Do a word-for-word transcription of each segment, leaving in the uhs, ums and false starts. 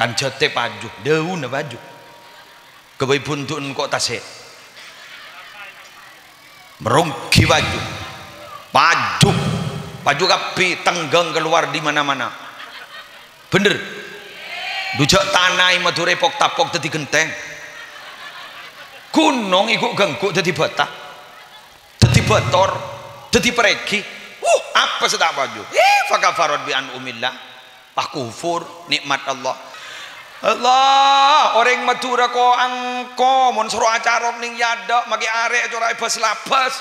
Anjâté paju, dâunna paju. Ghâbây bundu'en ko' tasè'. Meronggi paju. Paju. Paju kabbhi tengghâng kalowar di mana-mana. Bhender. Dujâ' tana è Madhurâ pok-tapok dhâddhi ghentèng. Ghunong èghu'-ghângghu' dhâddhi bâta. Dhâddhi bâtor. Dhâddhi parègi. Wuh, apa sè ta' paju? Eh, fakafarat bi an'umillah. Pas kufur nè'mat Allah. Allah, orèng Madhurâ ko' angko, mon soro acarok nèng è adâ', makè arè' acora'è bâs-labâs.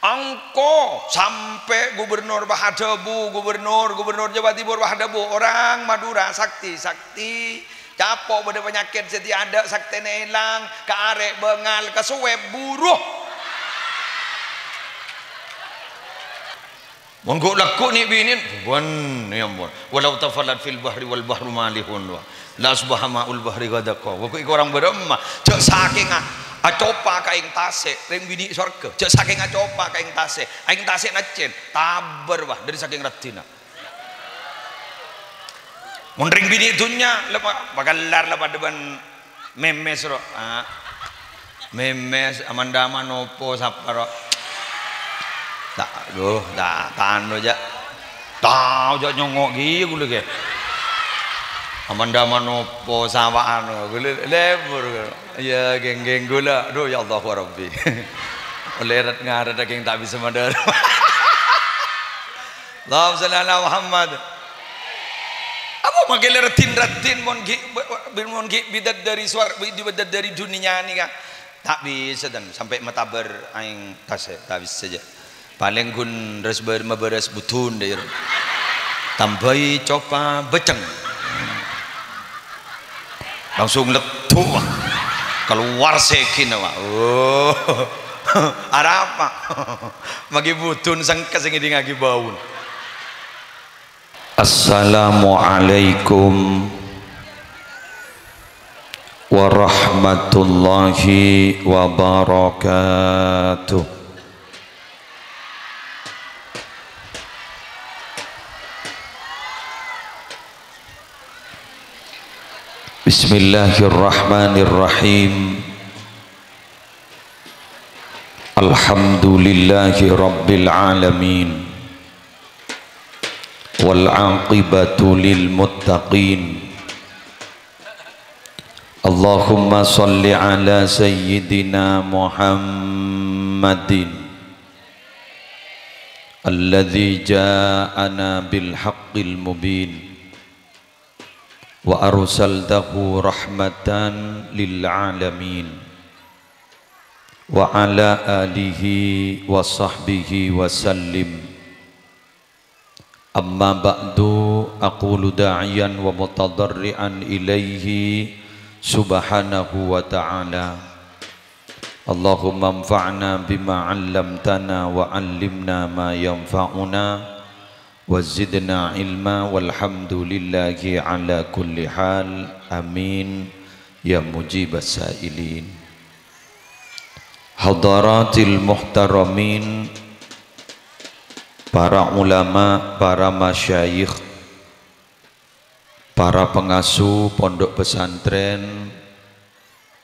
Angko, sampè' gubernur pas adhâbu, gubernur, gubernur Jawa Timur pas adhâbu, "Orang Madura sakti, sakti. Capo' bâdâ panyakèt sè tiadâ, saktèna èlang, ka arè' bângal, ka suwèp buru." Mon ghu'-lagghu' nè'-binè'en, bân, ya ampon. "Walau tafalat fil bahri wal bahru malihun, wa la asbaha ma'ul bahri ghadaqa." Wa ghu' èkorang bârâmma. Jâ' sakènga acopa ka aèng tasè', rèng binè' sowarghâ. Jâ' sakènga acopa ka aèng tasè', aèng tasè' naccèn, tabâr, wa, dhâri sakèng raddhinna. Mon rèng binè' dhunnya, la pa-, pakellar la padâ bân Memes, ro. Ah. Memes, aman-daman nopo, sapa, ro? Ta', duh, ta', ta' anu, jâ'. Tao, jâ' nyongngo' ghi, ghulâ, ghi. Aman-daman nopo, sapa, anu, ghulâ, lebur, ghulâ. Iyâ, geng-geng ghulâ. Duh, ya Allah, wa Rabbi. Ollè ret-ngaret, geng, ta' bisa mandhâr. Allahumma shalli ala Muhammad. Apa makè la raddhin-raddhin mon ghi', mon ghi' bidadari suwar-, bidadari dhunnya nèka? Ta' bisa, tan, sampè' matabâr aèng tasè', ta' bisa jâ. Palèng ghun res-, bâr-, mabârâs budun, dhâ, iyâ. Tambâi copa bâceng. Langsung leddhu', wa. Kalowar sègina, wa. Oh. Arapa? Maghi budun sengka sè ngèdingngaghi bâuna. Assalamualaikum warahmatullahi wabarakatuh. Bismillahirrahmanirrahim. Alhamdulillahi rabbil alamin. Wal aqibatu lil muttaqin. Allahumma shalli ala sayyidina Muhammadin alladzi ja'ana bil haqqil mubin. Wa arsaltahu rahmatan lil alamin. Wa ala alihi wa sahbihi wa sallim. Amma ba'du, aqulu da'iyan wa mutadarri'an ilaihi subhanahu wa ta'ala. Allahumma anfa'na bima 'allamtana wa 'allimna ma yanfa'una wa zidna ilma, walhamdulillahi ala kulli hal. Amin. Ya mujibas sa'ilin. Hadaratil muhtaramin, para ulama, para masyayikh, para pengasuh pondok pesantren,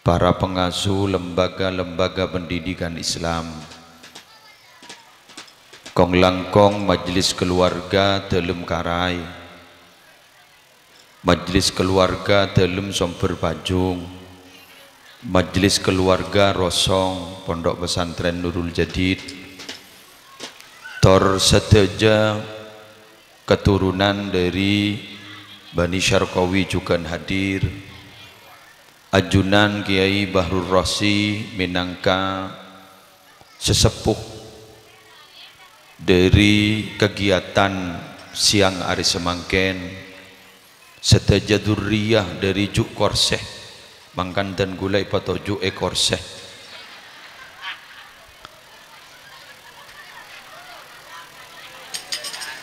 para pengasuh lembaga-lembaga pendidikan Islam, kong-langkong majelis keluarga Dalem Karai, majelis keluarga Dalem Somber Pajung, majelis keluarga Rosong Pondok Pesantren Nurul Jadid, tor sadhâjâ keturunan dari Bani Syarqawi jhughân hadir, ajunan Kiai Bahrul Rosi mènangka sesepuh dari kegiatan siang hari samangkèn, sadhâjâ durriyah dari jhu' Korsè, mangkana dân ghulâ èpatoju' è Korsè.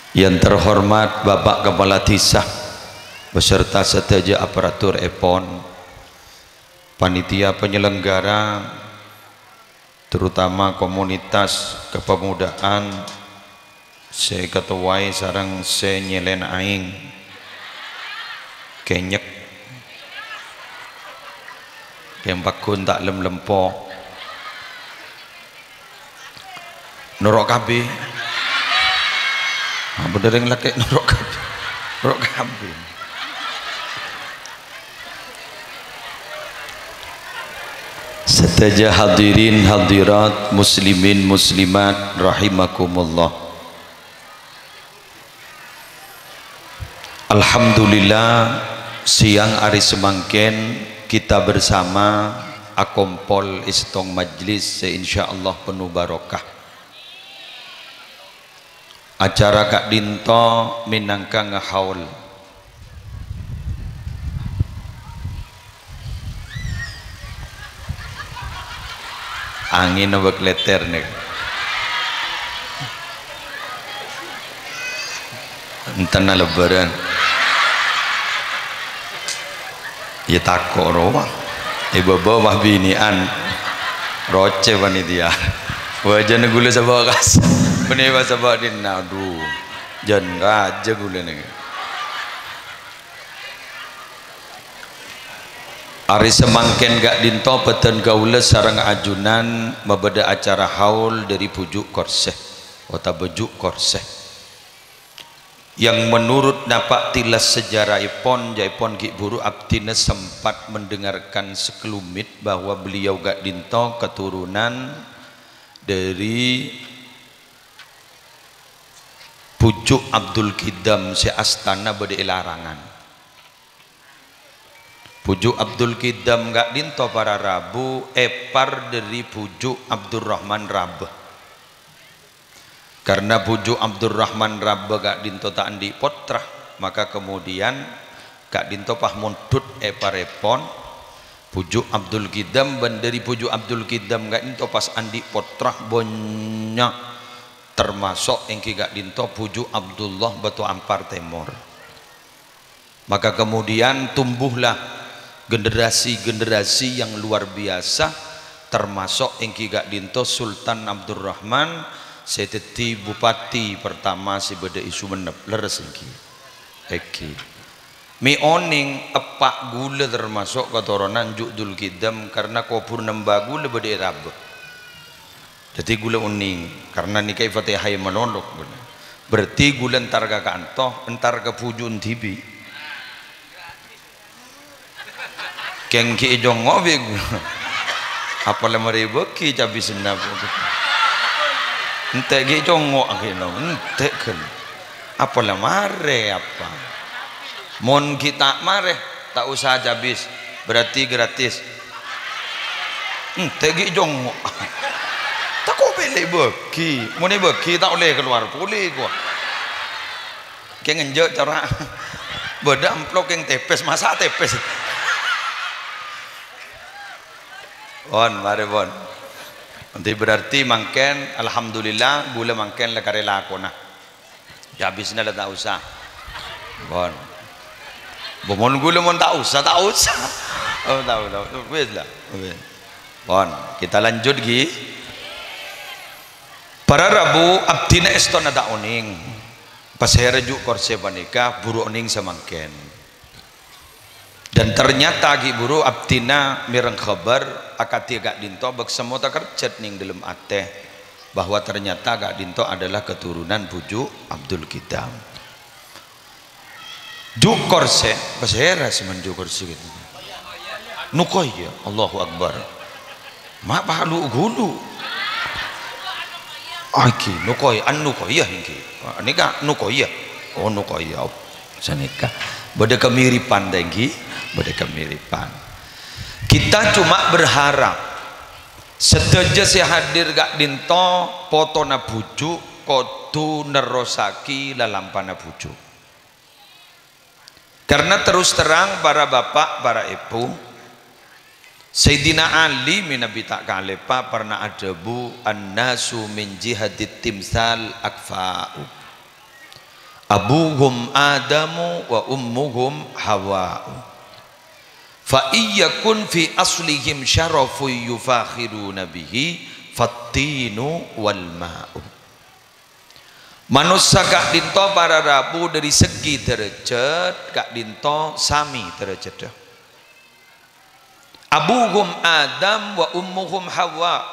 Yang terhormat Bapak Kepala Desa beserta sadhâjâ aparatur èpon, panitia penyelenggara, terutama komunitas kepemudaan sè èkatowaè sareng sè nyèlèn aèng, Kènyèk. Kèng paggun ta' lem-lempo. Noro' kabbhi. Ampon dâreng lakè' noro' kabbhi. Noro' kabbhi. Sadhâjâ hadirin hadirat, muslimin muslimat rahimakumullah. Alhamdulillah, siang arè samangkèn kita bersama akompol è sèttong majlis sè insyaallah penuh barokah. Acara ka'dinto mènangka ngahaul. Angèn apa kalètèr nèka? Enten alèbârân. Iyâ tako' rowa. È bâbâ mah binè'an. Rocè panitia. Wajâna ghulâ sabâ' kas. Bânnè pas sabâ' dinna'. Adu. Jân rajâ ghulâ nèka. Arè samangkèn ka'dinto bhâdhân kaulâ sareng ajunan mabâdâ acara haul dâri Bhuju' Korsè, otabâ Ju' Korsè. Yang menurut napa' tilas sejarahèpon, jâèpon ghi' bhuru abdhina sempat mendengarkan sekelumit bahwa beliau ka'dinto keturunan dâri Bhuju' Abdul Kidam sè astana bâdâ è Larangan. Bhuju' Abdul Kidam ka'dinto para rabu èpar dâri Bhuju' Abdurrahman Rabâ. Karna Bhuju' Abdurrahman Rabâ ka'dinto ta' andi' pottra, maka kemudian ka'dinto pas mondhut èparèpon Bhuju' Abdul Kidam, bân dâri Bhuju' Abdul Kidam ka'dinto pas andi' pottra bânnya', termasuk èngghi ka'dinto Bhuju' Abdullah Batu Ampar Tèmor. Maka kemudian tumbuhlah generasi-generasi yang luar biasa, termasuk èngghi ka'dinto Sultan Abdurrahman sè dhâddhi bupati pertama sè bâdâ è Sumenep. Lerres èngghi? Èngghi. Mè' onèng eppa' ghulâ termasuk katoronan Ju' Dul Kidam, karna kobhurrâ emba ghulâ bâdâ è Rabâ. Dhâddhi ghulâ onèng, karna nèka èfatèhaè malolo ghulâ. Berarti ghulâ entar ka kanto, entar ka bhuju'na dhibi'. Kèng ghi' ècongngo' bi' ghulâ. Apa la marè èbâghi cabisna, Bu? Ente' ghi' ècongngo' ghi' no, ente' ghân. Apa la marè apa? Mon ghi' ta' marè, ta' osa cabis. Berarti gratis. Ente' ghi' ècongngo'. Tako' pèlè èbâghi. Mon èbâghi ta' ollè kalowar polè, kowa. Kèng enjâ' cara. Bâdâ amplop kèng tèpès, masa' tèpès. Pon, marè, pon. Nanti berarti mangkèn, alhamdulillah, ghulâ mangkèn la karè lakona. Yâ, abisna la ta' osa. Pon. Bo mon ghulâ mon ta' osa, ta' osa. Oh, ta' osa. Wis la. Wis. Pon, kita lanjut, ghi. Para rabu, abdhina èstona ta' onèng. Pasèra Ju' Korsè panèka buru onèng samangkèn. Dan ternyata ghi' buru abdhina mèreng khabar akadhi ka'dinto bâk semmo takerjhât nèng dâlem atè bahwa ternyata ka'dinto adalah keturunan Bhuju' Abdul Kidam. Ju' Korsè, pasèra sè mon Ju' Korsè gitu. Nukoya, Allahu Akbar. Ma' palu ghulu. Aghi, Nukoya, An-Nukoya èngghi. Nèka Nukoya. Oh, Nukoya. Sanèka. Bâdâ kemiripan ta' èngghi? Bâdâ kemiripan. Kita cuma berharap sadhâjâ sè hadir ka'dinto potona Bhuju' kodhu nerrossaghi lalampana Bhuju'. Karna terus terang, para bapa', para èbhu, Sayyidina Ali mènabi ta' kalèpa parna adhâbu, "An-nasu min jihatit timsal akfa'u. Abuhum Adamu wa ummuhum Hawa'u. Fa iyyakun fi aslihim syarafun yufakhiruna bihi, fattinu wal ma'u." Manossa ka'dhinto para rabu dhâri segi dârâjhât, ka'dhinto samè dârâjhâddhâ. Abuhum Adam wa ummuhum Hawa.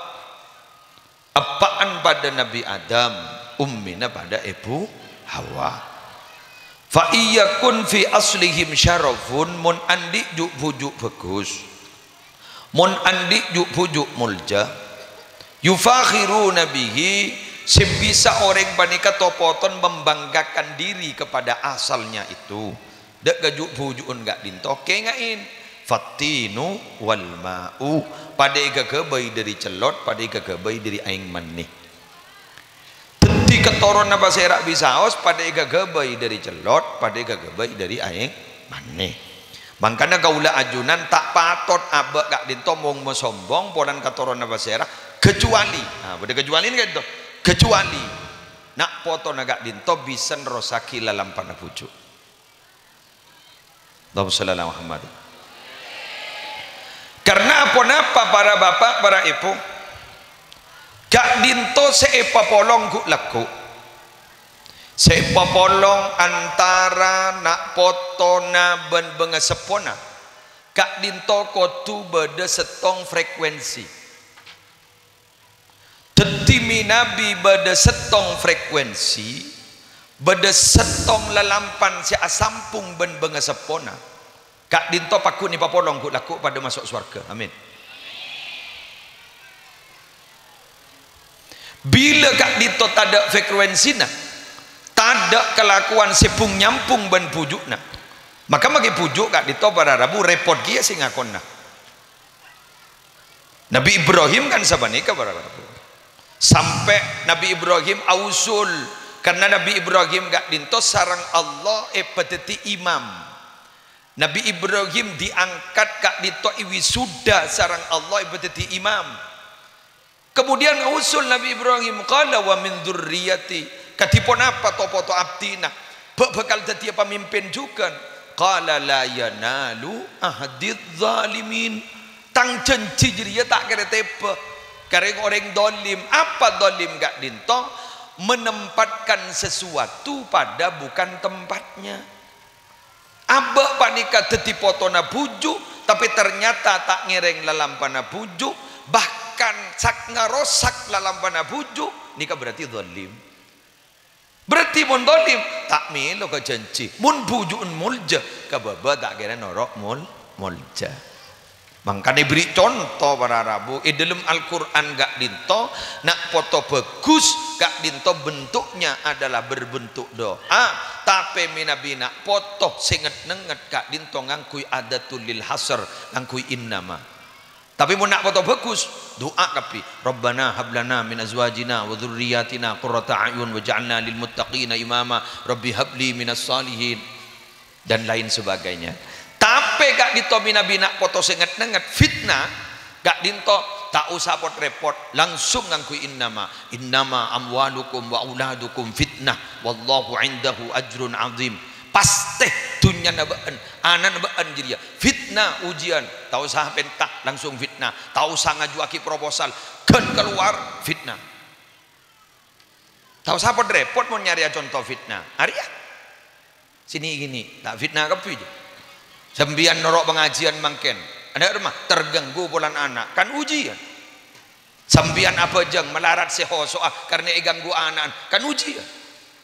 Eppa'na padâ Nabbhi Adam, ummina padâ Èbhu Hawa. Fa iyyakun fi aslihim syarafun, mon andi' ju'-bhuju' bhâghus. Mon andi' ju'-bhuju' molja, yufakhiruna bihi, sè bisa orèng panèka to-poton membanggakan diri kepada asalnya itu. Dâ' ka ju'-bhuju'na ka'dhinto, kènga'è, fattinu wal ma'u, padâ èghâghâbây dhâri cellot, padâ èghâghâbây dhâri aèng mani. Dhâddhi, katoronna pasèra bisaos, padâ èghâghâbây dhâri cellot, padâ èghâghâbây dhâri aèng mani. Mangkana kaulâ ajunan ta' patot abâ' ka'dhinto mon masombong polana katoronna pasèra, kecuali, nah, bâdâ kecualina ka'dhinto, kecuali na' potona ka'dhinto bisa nerrossaghi lalampana bhuju'. Allahumma shalli ala Muhammad. Karna aponapa, para bapa', para èbhu? Ka'dhinto sè èpapolong ghu'-lagghu'. Sè èpapolong antara na' potona bân bângaseppona. Ka'dhinto kodhu bâdâ sèttong frekuensi. Dhâddhi, mènabi bâdâ sèttong frekuensi, bâdâ sèttong lalampan sè asampung bân bângaseppona, ka'dhinto pagghun èpapolong ghu'-lagghu' padâ maso' sowarghâ. Amin. Bilâ ka'dhinto tadâ' frekuensina, tadâ' kalakowan sè bhung-nyambhung bân bhuju'na, maka maghi bhuju' ka'dhinto para rabu rèpot kèya sè ngakona. Nabbhi Ibrahim kan sapanèka, para rabu. Sampè' Nabbhi Ibrahim ausul, karna Nabbhi Ibrahim ka'dhinto sareng Allah èpadhâddhi imam. Nabbhi Ibrahim diangkat ka'dhinto èwisuda sareng Allah èpadhâddhi imam. Kemudian ausul Nabbhi Ibrahim, qala, "Wa min dzurriyyati." Kadhi ponapa to-poto abdhina? Bâ-, bhâkal dhâddhiyâ pamimpin jhughân. Qala, "La yanalu ahdidz dzalimin." Tang janji jârèya ta' kèra tèbâ ka rèng-orèng dholim. Apa dholim ka'dhinto? Menempatkan sesuatu pada bukan tempatnya. Abâ' panèka dhâddhi potona bhuju', tapè ternyata ta' ngèrèng lalampana bhuju', bahkan sak-, ngarosak lalampana bhuju', nèka berarti dholim. Berarti mon dholim, ta' mèlo ka janji. Mon bhuju'na molja, ka bâbâ ta' kèra noro' mol-, molja. Mangkana èbherri' conto para rabu, è dhâlem Al-Qur'an ka'dhinto, na' poto bhâghus ka'dhinto bentuknya adalah berbentuk doa, tapè mènabi na' poto sè ngèt-nengngèt ka'dhinto ngangghuy adatul lil hasr, ngangghuy innama. Tapè mon na' poto bhâghus, du'a kabbhi, "Rabbana hab lana min azwajina wa dzurriyyatina qurrata a'yun waj'alna lil muttaqina imama, Rabbi habli minas shalihin." Dan lain sebagainya. Tapè ka'dhinto mènabi na' poto sè ngèt-nengngèt fitnah, ka'dhinto ta' osa pot-rèpot, langsung ngangghuy innama. "Innama amwalukum wa auladukum fitnah, wallahu indahu ajrun azim." Pastè dhunnyana bâ'na, ana'na bâ'na jârèya fitnah, ujian. Ta' osa pènta, langsung fitnah. Ta' osa ngajuwaghi proposal, ghân kalowar, fitnah. Ta' osa pot-rèpot mon nyarèya conto fitnah. Arèya. Sè nè'-kènè', ta' fitnah kabbhi, jâ. Sampèyan noro' pangajiân mangkèn, ana' remma terganggu polana ana', kan ujian. Sampèyan abhâjâng malarat sè hoso'a karna èganggu ana'na, kan ujian.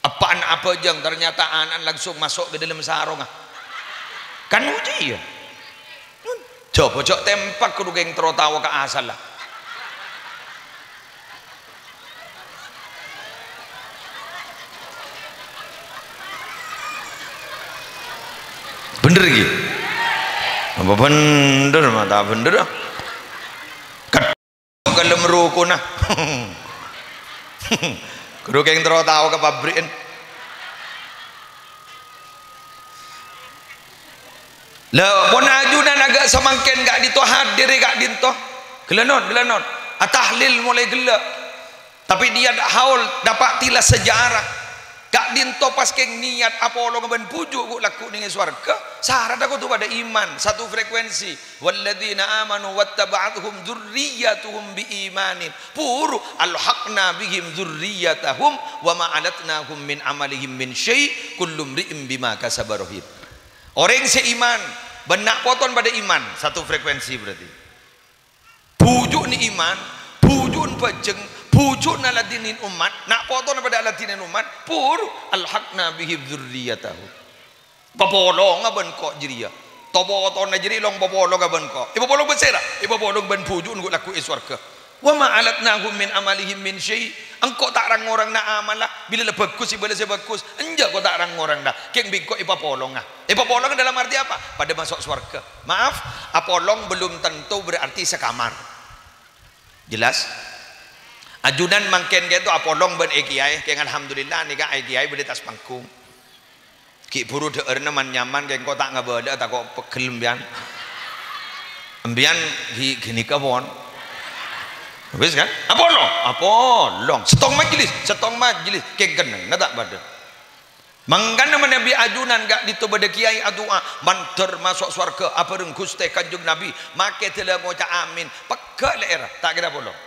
Eppa'na abhâjâng, ternyata ana'na langsung maso' ka dâlem sarongnga, kan ujian. Jhâ' bhâjâ' tempak kodhu kèng terro tao ka asalla. Bhender ghi? Apa bhender, ma' ta' bhender, ah? Ket-, ka dâlem rokona. Kodhu kèng terro tao ka pabri'en. La, mon ajunan aghâ' samangkèn ka'dhinto hadir è ka'dhinto. Ghellâ' non, ghellâ' non. Atahlil molaè ghellâ'. Tapè dhiyâ dâ' haul, dâpa' tila sejarah. Ka'dinto pas kèng niyat apolonga bân bhuju' ghu', lagghu' nèng è sowarghâ, saradhâ kodhu padâ iman, satu frekuensi. "Walladzina amanu wattaba'athum dzurriyyatuhum biimanin, puru alhaqna bihim dzurriyyatahum wa ma alatnahum min amalihim min syai', kullu mri'in bima kasaba rahin." Orèng sè iman bân na' potona padâ iman, satu frekuensi berarti. Bhuju'na iman, bhuju'na bhâjheng, bhuju'na aladhinè ommat, na' potona padâ aladhinè ommat, puru alhaqna bihim dzurriyyatahum. Papolonga bân ko' jârèya. To-potona jârèya long papolonga bân ko'. Èpapolong bân sèra? Èpapolong bân bhuju'na ghu', lagghu' è sowarghâ. "Wa ma alatnahum min amalihim min syai'." Engko' ta' rang-orangna amalla, bilâ la bhâghus, bilâ sè bhâghus. Enjâ' ko' ta' rang-orangna. Kèng bi' engko' èpapolonga. Èpapolonga dalam arti apa? Padâ maso' sowarghâ. Maaf, apolong belum tentu berarti sekamar. Jelas? Ajunan mangkèn kèto apolong bân è kiyaè, kèng alhamdulillah nèka è kiyaè bâdâ è attas panggung. Ghi' bhuru dhâ'ârna man-nyaman, kèng ko' ta' ngabâlâ'â, tako' pegghel embiyan. Embiyan ghi-, ghânèka pon. Wis kan? Apolong, apolong. Sèttong majelis, sèttong majelis. Kèng kennengnganna ta' padâ. Mangkana manabi ajunan ka'dinto bâdâ kiyaè adu'a, mandhâr maso' sowarghâ abhâreng Ghustè Kanjeng Nabi, makè dâlâ ngoca' amin, pegghâ' lè'èrra, ta' kèra apolong.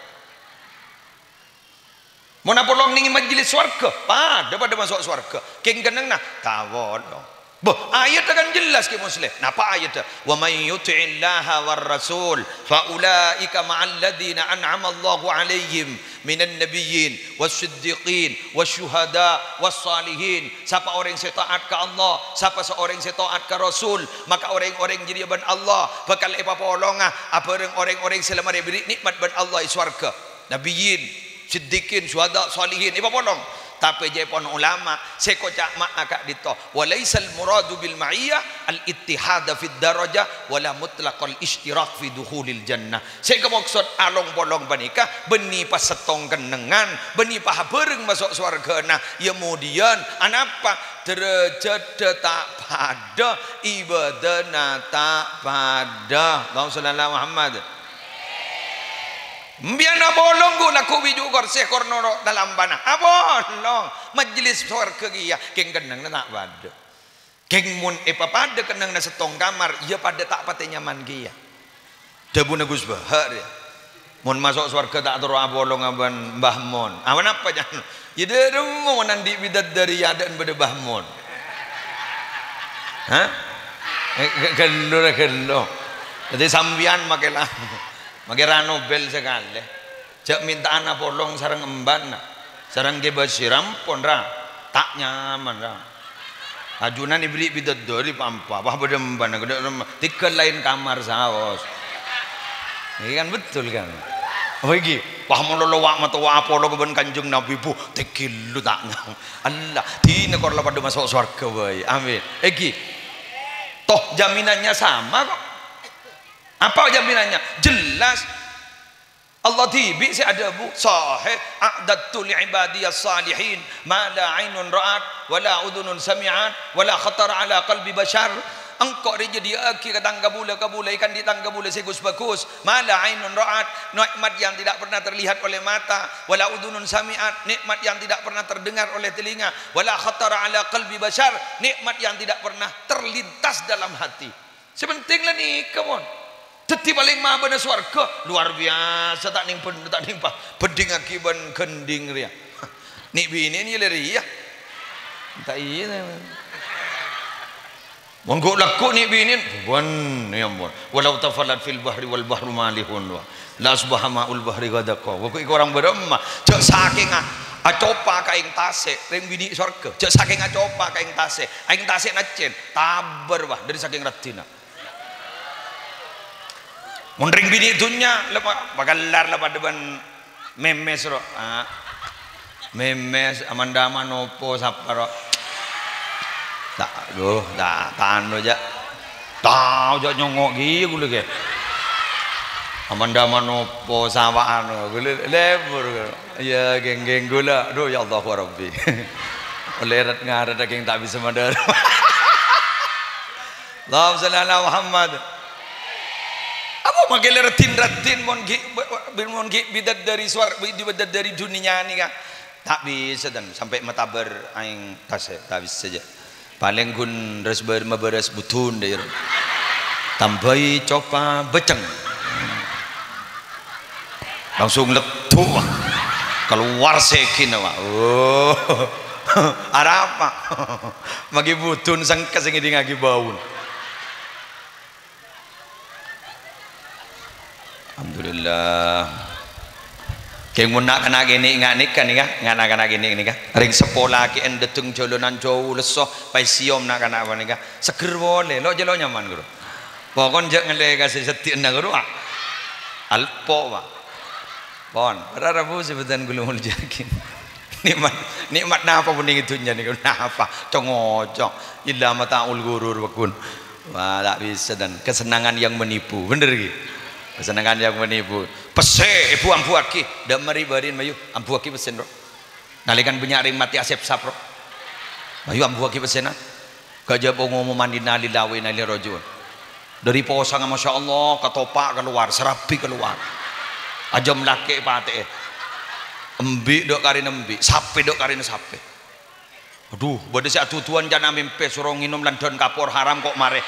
Mon apolong nèng majelis sowarghâ, padâ-padâ maso' sowarghâ. Kèng kennengnganna, ta' apolong. Bâh, ayaddhâ kan jelas, Kè Musleh. Napa ayaddhâ? "Wa may yuti'illaha war rasul, fa ulaika ma'alladzina an'amallahu 'alaihim minan nabiyyin, was siddiqin, was syuhada, was salihin." Sapa orèng sè taat ka Allah, sapa sè orèng sè taat ka Rasul, maka orèng-orèng jârèya bân Allah bhâkal èpapolonga abhâreng orèng-orèng sè la marè èbèrri' nè'mat bân Allah è sowarghâ. Nabiyyin, siddiqin, syuhada, shalihin, èpapolong. Tapè jâèpon ulama sè koca' ma'a ka'dinto, "Wa laisal muradu bil ma'iyah al-ittihada fid darajah wa la mutlaqal isytirak fi dukhulil jannah." Sè èkamaksod along-polong panèka bânnè pas sèttong kennengngan, bânnè pas abhâreng maso' sowarghâna, iyâ modiyan, anapa? Dârâjhâddhâ ta' padâ, ibâdâna ta' padâ. Allahumma shalli ala Muhammad. Embiyan apolong ghu' lagghu' bi' ju' korsè kor noro' talampana. Apolong. Majelis sowarghâ kèya, kèng kennengnganna ta' padâ. Kèng mon èpapadâ kennengnganna sèttong kamar, iyâ padâ ta' patè nyaman kèya. Dhâbuna Gus Baha' rèya, "Mon maso' sowarghâ ta' terro apolonga bân Mbah Mon." "Aponapa, Cak?" "Iyâ, dhâremma mon andi' bidadari è adâ'na bâdâ Mbah Mon." Hah? Eh, ghe-, ghellu ra ghellu. Dhâddhi sampèyan makè la-, makè ra nobel sakalè. Jhâ' mènta'an apolong sareng embana. Sareng Kè Basyir, ampon, ra. Ta' nyaman, ra. Ajunan èbèrri' bidadari pa-, pa-, pa-, bâdâ embana, ghâdhâ' remma. Tèghâl laèn kamar saos. Ini kan betul, kan? Oh, iki. Wah, malolo wa' matowa apolong bân Kanjeng Nabi, bu, tèghâl lu ta' nyaman. Allah, dinah kor la padâ maso' sowarghâ bhâi. Amin. Iki. Toh jaminannya sama kok. Apa jaminannya? Jelas. Allah dhibi' sè adhâbu, sahih, "A'dadtu li ibadiyas salihin ma la ainun ra'at, wa la udhunun sami'at, wa la khatara ala qalbi bashar." Engko' rèya nyadhiyâ'aghi ka tang kabulâ-kabulâ, è andi' tang kabulâ sè ghus-bhâghus, ma la ainun ra'at, nikmat yang tidak pernah terlihat oleh mata, wa la udhunun sami'at, nikmat yang tidak pernah terdengar oleh telinga, wa la khatara ala qalbi bashar, nikmat yang tidak pernah terlintas dalam hati. Sè penting la nèka, mon. Dhâddhi palèng mabâna sowarghâ, luar biasa, ta' nèng bân-, ta' nèng pa-, bhândhingaghi bân ghendhing rèya. Nè'-binè'na iyâ la rèya. Ta' iyâ, ta'. Mon ghu'-lagghu' nè'-binè'na, bân, ya ampon. "Walau tafalat fil bahri wal bahru malihun, wa la asbaha ma'ul bahri ghadaqa." Wah, ghu' korang bârâmma. Jhâ' sakèng a-, acopa ka aèng tasè', rèng binè' sowarghâ. Jhâ' sakèng acopa ka aèng tasè', aèng tasè' naccèn, tabâr, wah, dhâri sakèng raddhinna. Mon rèng binè' dhunnya, la pa-, pakellar la padâ bân Memes, ro. Ah. Memes, Amanda Manopo, sapa, ro? Ta', duh, ta', ta' anu, jhâ'. Tao, jhâ' nyongngo' kèya ghulâ, kè. Amanda Manopo, sapa, anu, ghulâ, lebur, ghulâ. Iyâ, geng-geng ghulâ. Duh, ya Allah, ya Rabbi. Ollè rèt-ngarèt, kèng ta' bisa mandhâr. Allahumma shalli ala Muhammad. Apa makè la raddhin-raddhin mon ghi', mon ghi' bidadari suwar-, bidadari dhunnya nèka? Ta' bisa, tan, sampè' matabâr aèng tasè', ta' bisa, jâ. Palèng ghun res-, bâr-, mabârâs budun, dâ', iyâ. Tambâi copa bâceng. Langsung leddhu', Pak. Kalowar sègina, Pak. Oh. Arapa? Maghi budun sengka sè ngèdingngaghi bâuna. Alhamdulillah. Kèng mon na'-kana' kènè' nga' nèka, nèka, nga' na'-kana' kènè' nèka. Rèng seppo lakè'en dâteng jhâlânan jâu lesso, paèsiyom na'-kana' panèka. Seger polè, lo' jâ lo' nyaman, ghuru. Pokon jâ' ngallè ka sè seddhi'na, ghuru, ah. Alpo, Pak. Pon, para rabu sè bhâdhân kaulâ molja'aghi. Nè'mat, nè'mat napa bhunten è dhunnya nèko? Napa? Co-ngoco. Illa mata'ul ghurur, pagghun. Wah, ta' bisa, tan. Kesenangan yang menipu. Bhender, ghi? Kesenangan yang menipu. Pèssè, èbu-ambuwâghi. Dâ' marè bârin, mayu. Ambuwâghi pèssèna, ro. Nalèkana bânnya' rèng matè asèpsap, ro. Mayu, ambuwâghi pèssèna. Ghâ' jhâ' ngomoman innalillahi wa inna ilaihi raji'un. Dâri posang, masya Allah, katopa' kalowar, sarabi kalowar. Ajâm lakè' patè'è. Embi' dâ' karèna embi', sapè dâ' karèna sapè. Adhu, bâdâ sè aduduwân ca'na mèmpè soro ngènom landhân kapor haram ko' marè.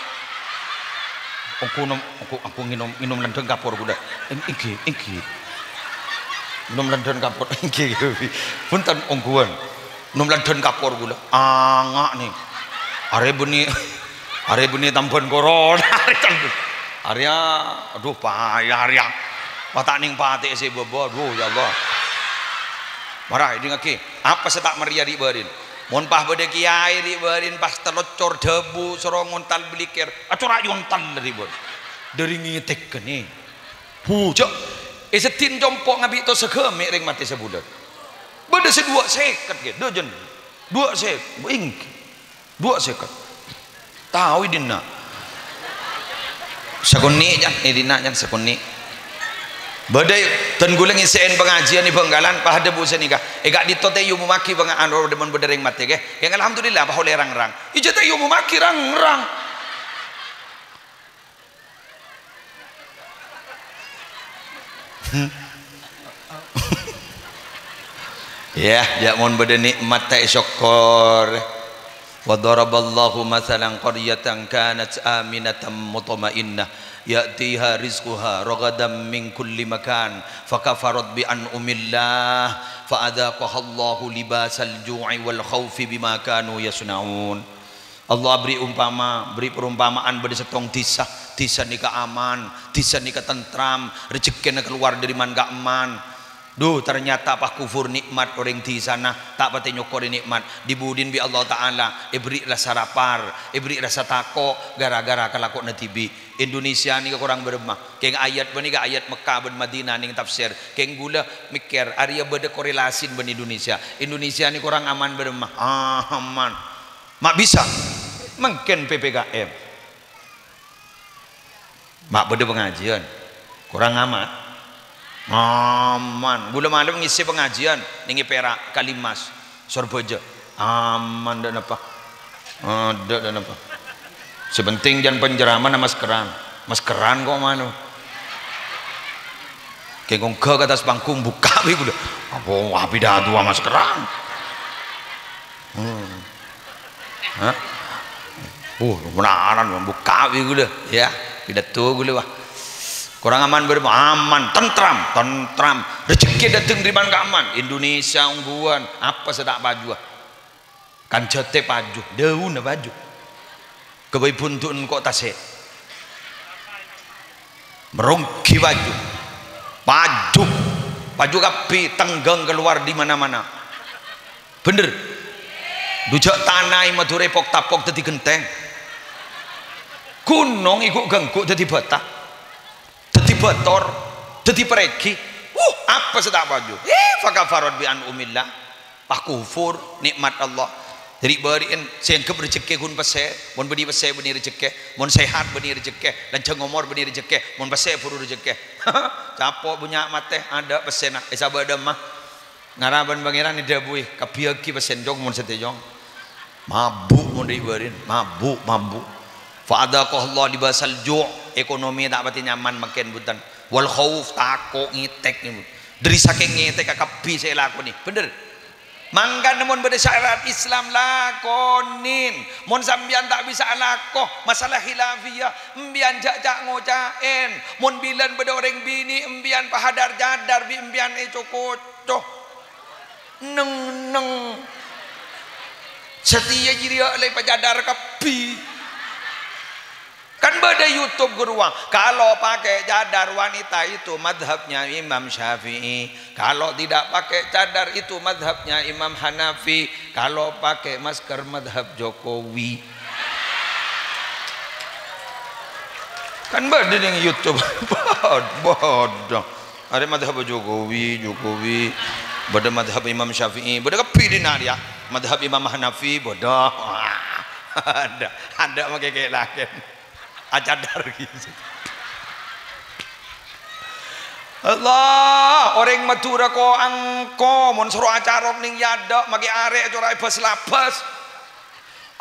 Ongghu nom-, ongghu, ongghu ngènom, ngènom landhân kapor kaulâ. Eng-, èngghi, èngghi. Ngènom landhân kapor, èngghi. Bhunten, ongghuwân. Ngènom landhân kapor kaulâ. Anga', nè. Arè bânnè, arè bânnè tambhân korona. Arè tambhân. Arèya, adhu, bahaya arèya. Wah, ta' nèng patè sè bâbâ. Adhu, ya Allah. Mara, èdingngaghi. Apa sè ta' marèya ri' bârin? Mon pas bâdâ kèyaè ri' bârin pas taloccor dhâbu soro ngontal blikèr, acora' yontal ri' bârin. Dâri ngètèkka nè. Hu, jâ'. È seddhi'na compo' ngabi' tossa ghâmè' rèng matè sabulân. Bâdâ sè duwâ' sèket, ghi, dâjân. Duwâ' sè-, èngghi. Duwâ' sèket. Tao è dinna'. Sakonè', jân, è dinna', jân, sakonè'. Bâdâ, dân kaulâ ngèssè'è pangajiân è Bhângkalan, pas adhâbu sanèka. È ka'dinto ta' èomomaghi pang-, anu, mon bâdâ rèng matè, ghi. Yang alhamdulillah, pas ollè rang-rang. Ijâ ta' èomomaghi rang-rang. Yâ, jâ' mon bâdâ nè'mat ta' èsokkor. Wa daraballahu matsalan qaryatan kanat aminatan mutmainnah ya'tiha rizquha ragadan min kulli makan fakafarat bi an'umillah fa adzaqahallahu libasal ju'i wal khaufi bima kanu yasna'un. Allah aberri' umpama, berri' perumpamaan bâdâ sèttong dhisa. Dhisa nèka aman, dhisa nèka tentram, rejhekkèna kalowar dâri man-ka'emman. Dhu, ternyata pas kufur nè'mat orèng dhisana, ta' patè nyokorè nè'mat. Dhi-budhina bi' Allah Ta'ala èberri' rassa lapar, èberri' rassa tako' gara-gara kalakowanna dhibi'. Indonesia nèka korang bârâmma. Kèng ayat panèka ayat Mekkah bân Madinah nèng tafsir. Kèng kaulâ mèkkèr, arèya bâdâ korelasina bân Indonesia. Indonesia nèka korang aman bârâmma. Aman. Ma' bisa? Mangkèn P P K M. Ma' bâdâ pangajiân? Korang aman? Aman. Kaulâ malem ngèssè pangajiân nèng è Perak, Kalimas, Sorbhâjâ. Aman, dâ' napa. Adâ', dâ' napa. Sè penting jân penceramah na maskeran. Maskeran ko' mano. Kèng ongghâ ka attas panggung, bukka' bi' kaulâ. Apa, wah, pidato maskeran. Hmm. Hah? Uh, menaran, bukka' bi' kaulâ, ya. Pidato kaulâ, wah. Korang aman bârâmma? Aman, tentram, tentram. Rejhekkè dâteng dâri man-ka'emman. Indonesia ongghuwân, apa sè ta' pajhuwâ? Kanjhâtè pajhu, dâunna pajhu. Ghâbây bhundu'en ko' tasè'. Meronggi pajhu. Pajhu. Pajhu kabbhi tengghâng kalowar dâri mana-mana. Bhender? Dhu jâ' tana è Madhurâ pok-tapok dhâddhi ghentèng. Ghunong èghu'-ghângghu' dhâddhi bâta. Dhâddhi bâtor. Dhâddhi parènggi. Wuh, apa sè ta' pajhu? Eh, fakafarat bi an'umillah. Pas kufur nè'mat Allah. Ri'-bâri'en sè èangghep rejhekkè ghun pèssè, mon bânnè pèssè bânnè rejhekkè, mon sehat bânnè rejhekkè, lanjhâng omor bânnè rejhekkè, mon pèssè buru rejhekkè. Capo' bânnya' matè, adâ' pèssèna, èsabâ' dâmma. Ngara bân Pangèran èdhâbuwi, "Kabbhiyâghi pèssèna, Cong, mon satèya, Cong." Mabu' mon ri'-bâri'en, mabu', mabu'. Fa adzaqahallahu libasal ju', ekonomi ta' patè nyaman mangkèn bhunten. Wal khauf, tako' ngètèk. Dâri sakèng ngètèk kabbhi sè èlakonè. Bhender? Mangkana mon bâdâ syariat Islam, lakonè. Mon sampèyan ta' bisa alako, masalah khilafiyah, empèyan jhâ', jhâ' ngoca'è. Mon bilân bâdâ orèng binè', empèyan pahadar-cadar bi' empèyan èco-koco. Neng-enneng. Satèya jârèya la èpacadar kabbhi. Kan bâdâ YouTube, ghuru, ah. Kalau pakai cadar wanita itu mazhabnya Imam Syafi'i. Kalau tidak pakai cadar itu mazhabnya Imam Hanafi. Kalau pakai masker mazhab Jokowi. Kan bâdâ neng YouTube. Bod-, bodoh. Arè madhab Jokowi, Jokowi. Bâdâ madhab Imam Syafi'i, bâdâ kabbhi dinna' rèya. Madhab Imam Hanafi, bâdâ. Adâ', adâ' makè kè-, lakèn. Acadar gitu. Allah, orèng Madhurâ ko angko, mon soro acarok neng è adâ', makè arè' cora' èbâs-labâs.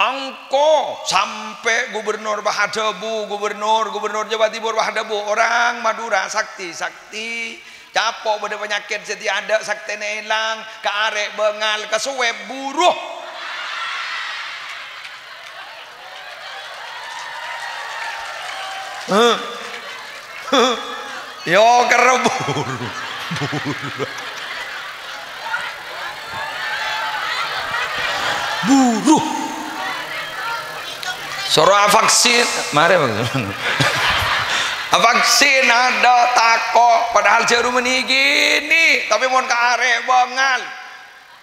Angko, sampè' gubernur pas adhâbu, gubernur, gubernur Jawa Timur pas adhâbu, "Orang Madura sakti, sakti. Capo' bâdâ panyakèt sè è adâ', saktèna èlang, ka arè' bângal, ka swab buruh." Hah? Yo, kerro buru. Buru. Buru. Soro avaksin. Marè, Bang. Avaksin adâ' tako', padahal jhârum nèkè nè, tapè mon ka arè' bângal.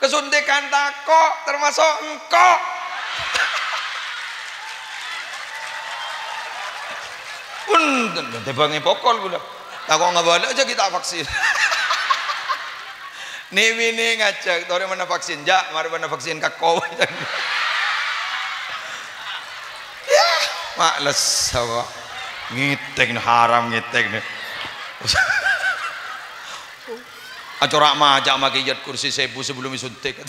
Kasuntikan tako', termasuk engko'. Pun, tèbângè pokol ghulâ. Tako' ngabâlâ jhâ' ghi' ta' vaksin. Nè-binè ngajhâk, "Torè mana vaksin, jhâ', marè mana vaksin kako." Yah, males kok. Ngètèk nè, haram ngètèk nè. Acora' maca makè ayat kursi sèbu sebelum èsuntik.